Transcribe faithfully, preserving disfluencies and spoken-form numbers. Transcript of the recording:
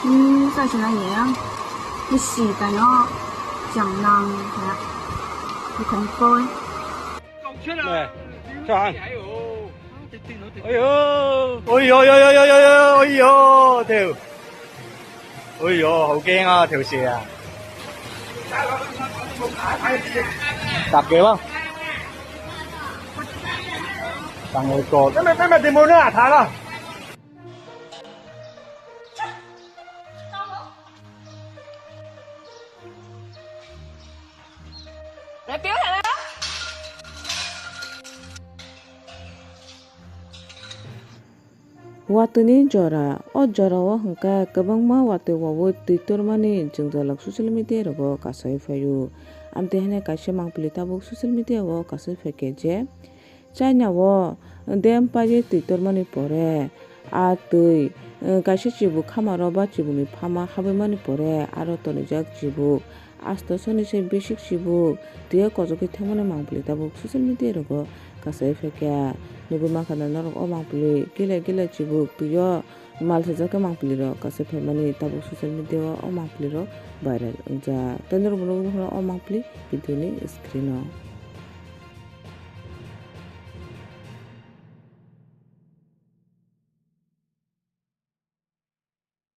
Hmm, sa chana ye. Ni si ta no. Chang nang ha. Ni kong koi. Eh, chang. Oi yo. Oi yo yo yo yo yo yo yo teu. Oi yo, hau keng a teu se ya. Tak ke ba. Tang oi ko. Mẹ mẹ mẹ tìm mua nữa à, thả đó. Watwi ni jora. O jora o hwnkhe kwbangma watwi wawi twi tormani jwngjal rok social media rogo kasai phaio. Amtwi hwnwi kaisa mangpili tabuk social media o kasai phaikha je, China o dam paiwi twi tormani pore, a twi, eh, kaisa chibuk khamaro ba chibukni phama habwimani pore, aro tonijak chibuk asto soni se bisik chibuk twiwi kochogwi thangmani mangpili tabuk social media rogo kasai phaikha. Nugwi mankha na norok o mangpili gila gila chibuk twio malsajak khe mangpili rok kasai phaimani tabuk social media o o mangpili rok viral wngjak. Tei norok bo nugwi mankha na o mangpili video ni screen o.